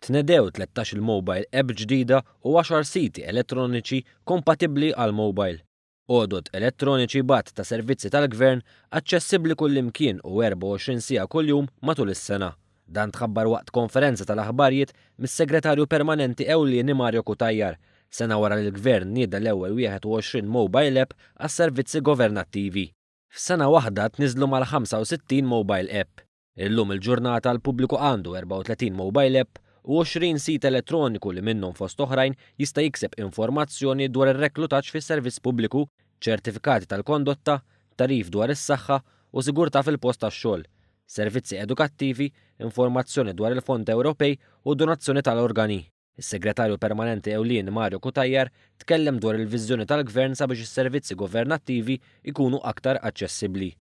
Tnedew 13-il mobile app ġdida u għaxar siti elettroniċi kompatibbli għall-mobile. Għodod elettroniċi b'għadd ta' servizzi tal-Gvern aċċessibbli kullimkien u 24 siegħa kuljum matul is-sena. Dan tħabbar waqt konferenza tal-aħbarjiet mis-Segretarju Permanenti Ewlieni Mario Cutajar, sena wara li l-Gvern nieda l-ewwel 21 mobile app għas-servizzi governattivi. F'sena waħda tniżżlu mal-65 mobile app. Illum il-ġurnata l-pubbliku għandu 34 mobile app u 20 sit elettroniku li minnhom fost oħrajn jista' jikseb informazzjoni dwar ir-reklutaġġ fis-servizz pubbliku, ċertifikati tal-kondotta, tagħrif dwar is-saħħa u sigurtà fil-post tax-xogħol, servizzi edukattivi, informazzjoni dwar il-fondi Ewropej u donazzjoni tal-organi. Is-Segretarju Permanenti Ewlieni Mario Cutajar tkellem dwar il-viżjoni tal-Gvern sabiex is-servizzi governattivi jkunu aktar aċċessibbli.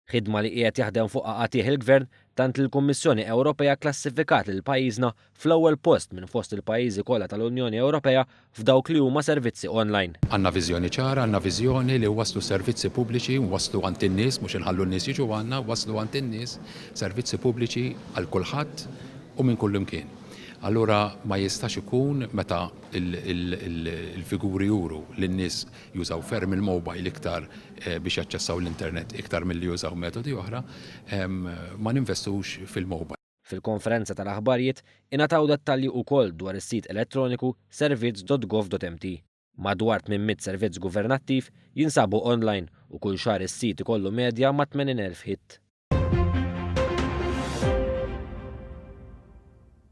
Ħidma li qiegħed jaħdem fuqha qatigħ il-Gvern tant li l-Kummissjoni Ewropea kklassifikat lil pajjiżna fl-ewwel post minn fost il-pajjiżi kollha tal-Unjoni Ewropea f'dawk li huma servizzi online. Għandna viżjoni ċara, għandna viżjoni li nwasslu servizzi pubbliċi, nwasslu għand in-nies, mhux inħallu n-nies jiġu għandna, nwasslu għand in-nies servizzi pubbliċi għal kulħadd u minn kullimkien. Allura ma jistax ikun meta l-figuri juru li n-nies jużaw ferm il-mobile iktar biex jaċċessaw l-internet iktar milli jużaw metodi oħra, ma ninvestux fil-mobile. Fil-konferenza tal-aħbarjiet ingħataw dettalji ukoll dwar is-sit elettroniku servizz.gov.mt. Madwar 800 servizz governattiv jinsabu online u kull xahar is-sit ikollu medja ma' 80,000 hit.